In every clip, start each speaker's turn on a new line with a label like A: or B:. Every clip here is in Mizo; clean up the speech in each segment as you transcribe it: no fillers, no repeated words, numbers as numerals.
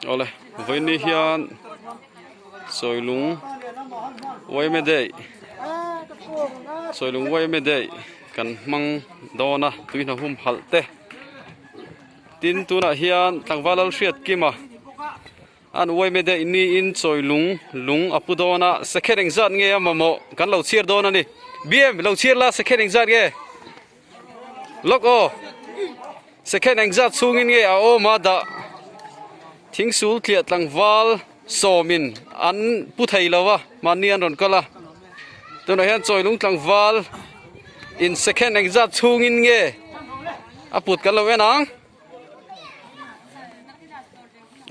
A: Awle vawiin hian Sawilung Uaime Day Sawilung Uaime Day kan hmang dawn a tui hna hum halh te tin tunah hian tlangval Lalhriat Kima an Uaime Day niin Sawilung lung a pu dawn a second engzat nge a mamawh kan lo chhiar dawn a ni bm lo chhiar la second engzat nge. Lawk aw, second engzat chhungin nge a awm a dah thingsul tliah tlangval sawmin an pu thei lo a, mahni an rawn kal a, tunah hian chawilung tlangval in second engzat chhungin nge a put kan lo en ang.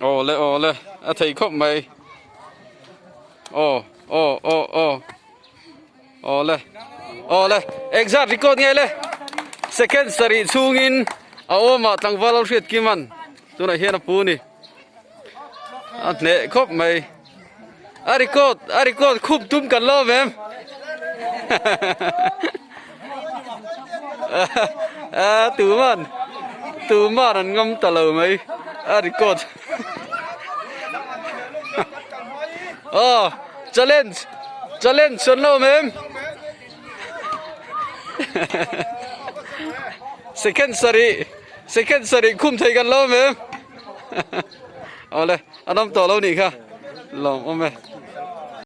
A: Aw le aw le a thei khawp mai aw aw aw aw. Awle awle exact record nge le second sarih chhungin a awmah tlangval lo hriat kim an tunah hian a pu ni a hneh khawp mai a record a record khup tum kan lawm em a tuman tuman an ngam ta lo mai a record aw challenge Challenge chuan lo awm em? Second sarih, second sarih khum thei kan lo awm em? Awle, an awm tawh lo nih kha. Lawm awm e.